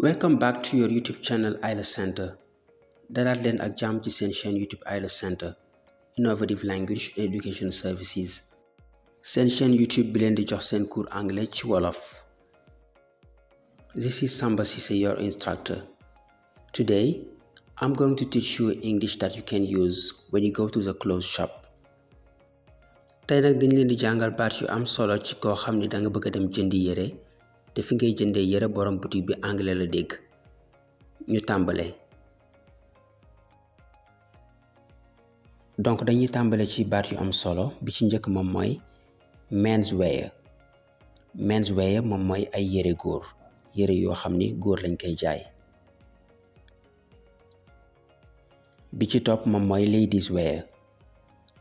Welcome back to your YouTube channel IELTS Center. Dalaat leen ak jàmm ci seen chaîne YouTube IELTS Center, Innovative Language Education Services. Seen chaîne YouTube bi leen di jox seen cours anglais ci Wolof. This is Samba Cissé, your instructor. Today, I'm going to teach you English that you can use when you go to the clothes shop. Tey nag dañ leen di jàngal baat yu am solo ci koo xam ni danga bëgg a dem jëndi yére te fi ngay jëndee yére borom boutique bi anglais la dégg. Ñu tàmbale. Donc dañuy tàmbale ci baat yu am solo bi ci njëkk moom mooy menswear. Menswear moom mooy ay yére góor, yére yoo xam ni góor lañ koy jaay. Bi ci topp moom mooy ladies wear.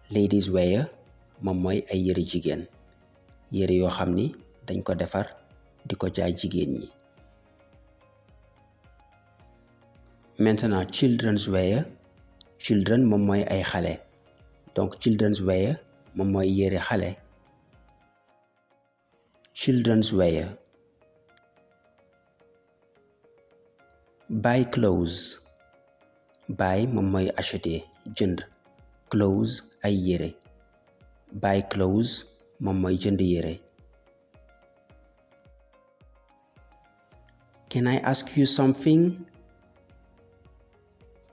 Ladies wear moom mooy ay yére jigéen, yére yoo xam ni dañ ko defar di ko jaay jigéen ñi. Maintenant children's wear. Children moom mooy ay xale, donc children's wear moom mooy yére xale. Children's wear. Buy clothes. Buy moom mooy acheter, jënd. Clothes ay yére. Buy clothes moom mooy jënd yére. Can I ask you something?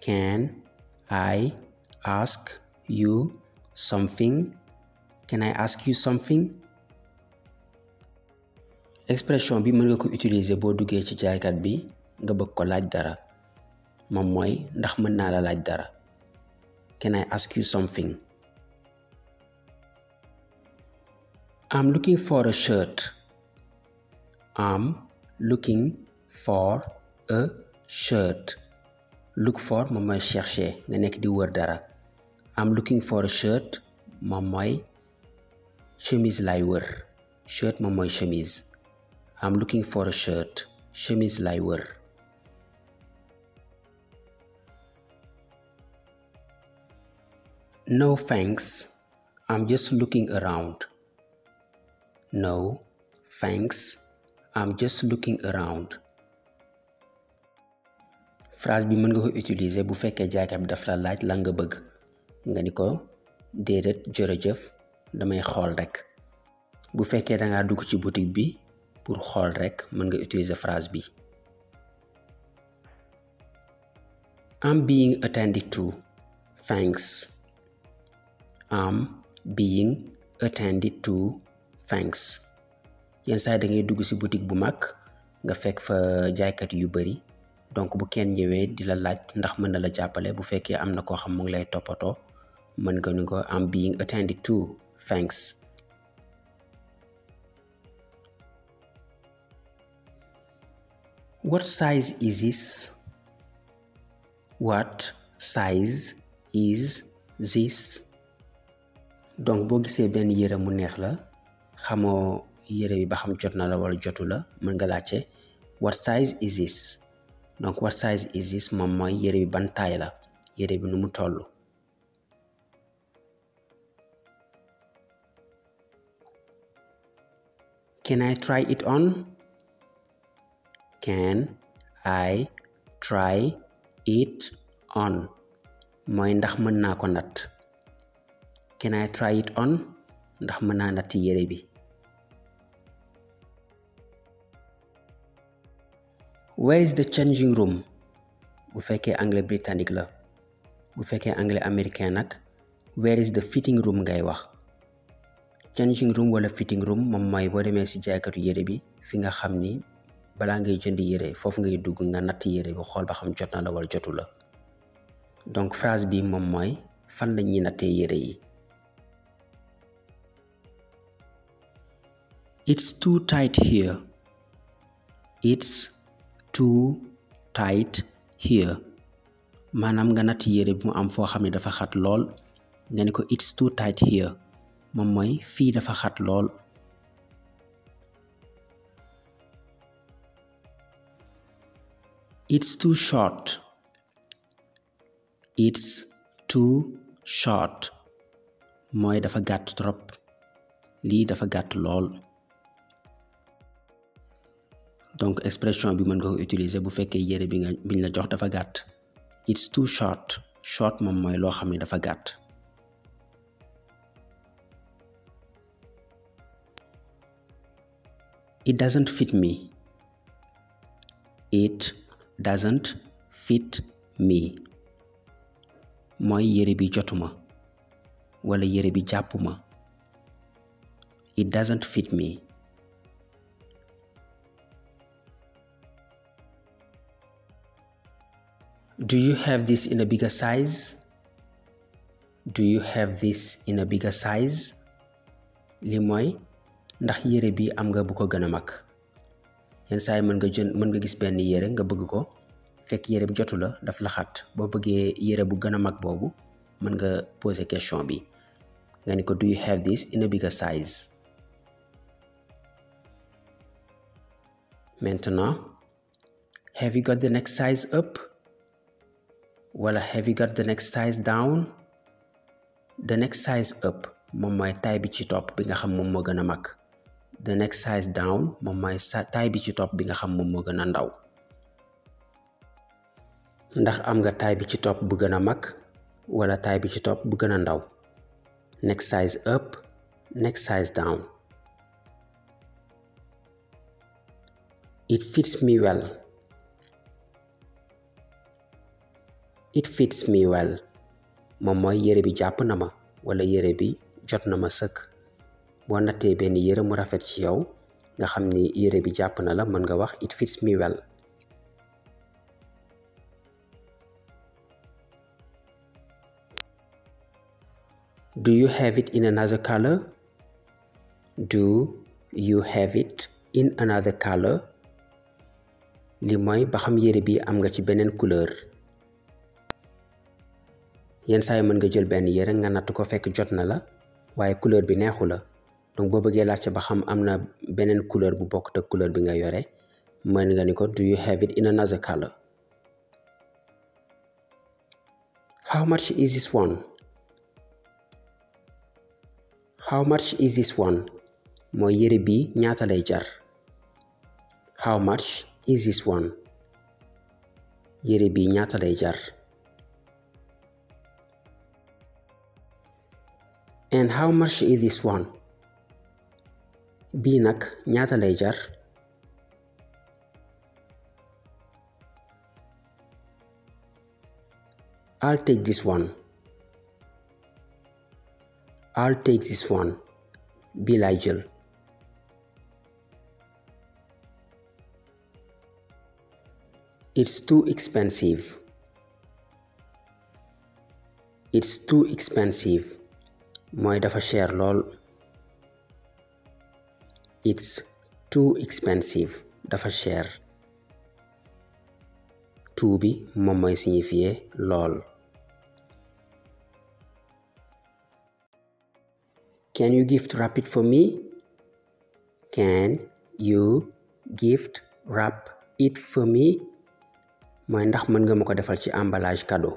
Can I ask you something? Can I ask you something? Expression bi mën nga ko utiliser boo duggee ci jaaykat bi nga bëgg ko laaj dara. Moom mooy ndax mën naa la laaj dara. Can I ask you something? I'm looking for a shirt. I'm looking for a shirt. Look for moom mooy chercher, nga nekk di wër dara. I'm looking for a shirt moom mooy chemise lay wër. Shirt moom mooy chemise. I'm looking for a shirt. Chemise lay wër. No thanks. I'm just looking around. No thanks. I'm just looking around. Phrase bi mën nga ko utiliser bu fekkee jaaykat bi daf la laaj la nga bëgg. Nga ni ko déedéet jërëjëf damay xool rek. Bu fekkee dangaa dugg ci boutique bi pour xool rek mën nga utiliser phrase bi. I'm being attended to. Thanks. I'm being attended to. Thanks. Yenn saa da ngay dugg ci boutique bu mag nga fekk fa jaaykat yu bari. Donc bu kenn ñëwee di la laaj ndax mën na la jàppale bu fekkee am na koo xam mu ngi lay toppatoo mën nga ni ko I'm being attended to. Thanks. What size is this? What size is this? Donc boo gisee benn yére mu neex la xamoo yére bi ba xam jot na la wala jotu la mën nga laajte what size is this? Donc what size is this moom mooy yére bi ban taille la, yére bi nu mu toll. Can I try it on? Can I try it on? Mooy ndax mën naa ko natt. Can I try it on? Ndax mën naa natt yére bi. Where is the changing room? Bu fekkee anglais britannique la. Bu fekkee anglais américain nag where is the fitting room ngay wax. Changing room wala fitting room moom mooy boo demee ci jaaykatu yére bi fi nga xam ni balaa ngay jënd yére foofu ngay dugg nga natt yére bi xool ba xam jot na la wala jotu la. Donc phrase bi moom mooy fan la ñuy nattee yére yi. It's too tight here. It's too tight here. Maanaam nga natt yére bi mu am foo xam ne dafa xat lool nga ne ko it's too tight here moom mooy fii dafa xat lool. It's too short. It's too short mooy dafa gàtt trop, lii dafa gàtt lool. donc expression bi mën nga ko utiliser bu fekkee yére biñ la jox dafa gàtt. It's too short. Short moom mooy loo xam ne dafa gàtt. It doesn't fit me. It doesn't fit me mooy yére bi jotuma wala yére bi jàppuma. It doesn't fit me. Do you have this in a bigger size? Do you have this in a bigger size? li mooy ndax yére bi am nga bu ko gën a mag. yenn saa yi mën nga gis benn yére nga bëgg ko fekk yére bi jotu la daf la xat boo bëggee yére bu gën a mag boobu mën nga poser question bi nga ni ko do you have this in a bigger size. Maintenant, have you got the next size up? wala have you got the next size down? The next size up moom mooy taille bi ci topp bi nga xam moom moo gën a mag. The next size down moom mooy taille bi ci topp bi nga xam moom moo gën a ndaw. ndax am nga taille bi ci topp bu gën a mag wala taille bi ci topp bu gën a ndaw. Next size up, next size down. It fits me well. It fits me well moom mooy yére bi jàpp na ma wala yére bi jot na ma sëkk. boo nattee benn yére mu rafet ci yow nga xam ni yére bi jàpp na la mën nga wax it fits me well. Do you have it in another color? Do you have it in another color? li mooy ba xam yére bi am nga ci beneen couleur. yenn saa yi mën nga jël benn yére nga natt ko fekk jot na la waaye couleur bi neexu la donc boo bëggee laajte ba xam am na beneen couleur bu bokk te couleur bi nga yore mën nga ni ko do you have it in another color. How much is this one? How much is this one mooy yére bi ñaata lay jar. How much is this one yére bi ñaata lay jar. And how much is this one bii nag ñaata lay jar. I'll take this one. I'll take this one bii lay jël. It's too expensive. It's too expensive mooy dafa cher lool. It's too expensive dafa cher. too bi moom mooy signifier lool. Can you gift wrap it for me? Can you gift wrap it for me mooy ndax mën nga ma ko defal ci emballage cadeau.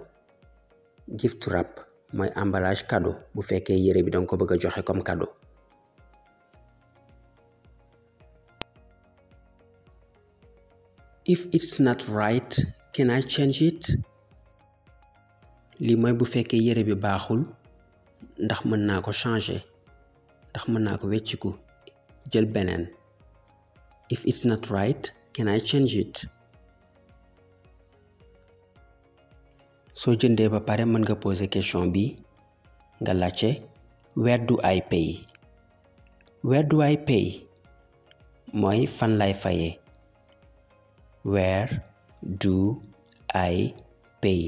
Gift wrap mooy emballage cadeau bu fekkee yére bi danga ko bëgg a joxe comme cadeau. If it's not right, can I change it? lii mooy bu fekkee yére bi baaxul ndax mën naa ko changer ndax mën naa ko wecciku jël beneen. If it's not right, can I change it? soo jëndee ba pare mën nga poser question bi nga laajte where do I pay? Where do I pay mooy fan lay fayee. Where do I pay?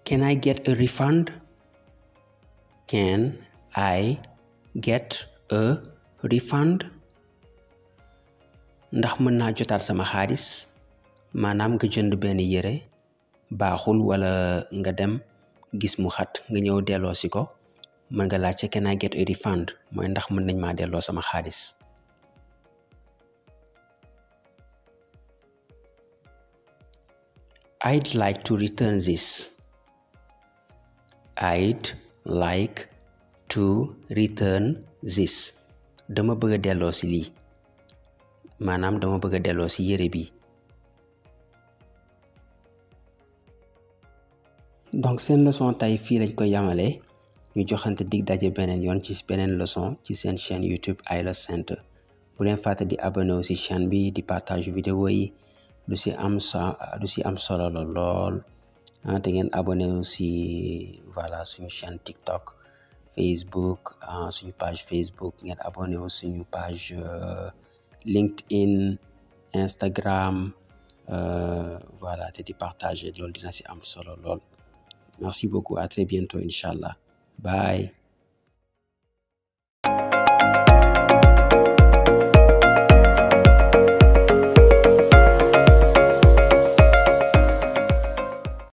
Can I get a refund? Can I get a refund? ndax mën naa jotaat sama xaalis maanaam nga jënd benn yére baaxul wala nga dem gis mu xat nga ñëw delloo si ko mën nga laajte can I get a refund mooy ndax mën nañ maa delloo sama xaalis. I'd like to return this. I'd like to return this. dama bëgg a delloo si lii. maanaam dama bëgg a delloo ci yére bi. donc seen leçon tey fii lañ koy yamale ñu joxante dig daje beneen yoon ci beneen leçon ci seen chaîne YouTube IELTS Center. bu leen fàtte di abonné wu ci chaîne bi di partage vidéo yi lu ci am solo la lool te ngeen abonné wu ci voilà suñu chaîne TikTok, Facebook, suñu page Facebook, ngeen abonné wu suñu page LinkedIn, Instagram, voilà te di partager loolu dina ci am solo lool. Merci beaucoup, à très bientôt, Inch'Allah. Bye.